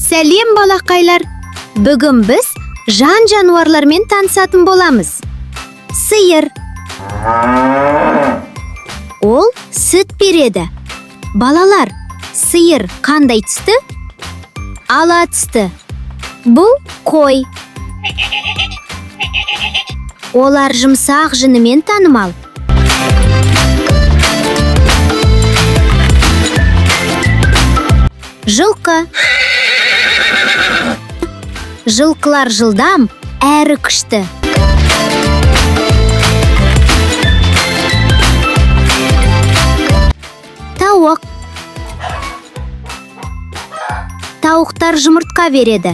Сәлем, балақайлар! Бүгін біз жан-жануарлармен танысатын боламыз. Сиыр. Ол сүт береді. Балалар, сиыр қандай түсті? Ала түсті. Бұл қой. Олар жұмсақ жүнімен танымал. Жылқы. Жылқылар жылдам әрі күшті. Тауық. Тауықтар жұмыртқа береді.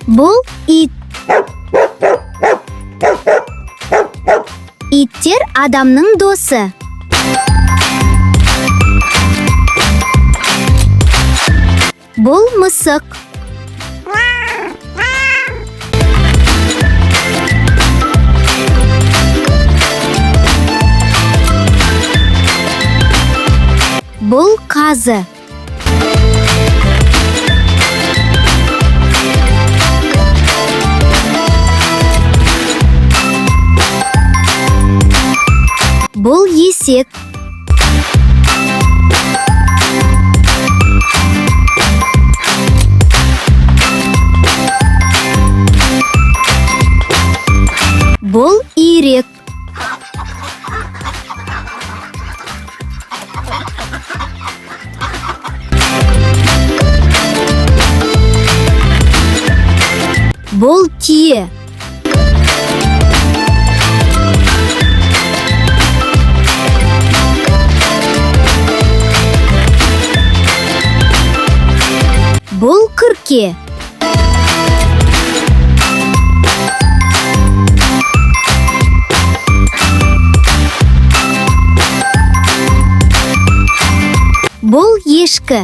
Бұл ит. Иттер адамның досы. Бұл мысық. Бұл қазы. Бұл есек. Бұл үйрек. Бұл түйе. Бұл күрке. Бұл ешкі.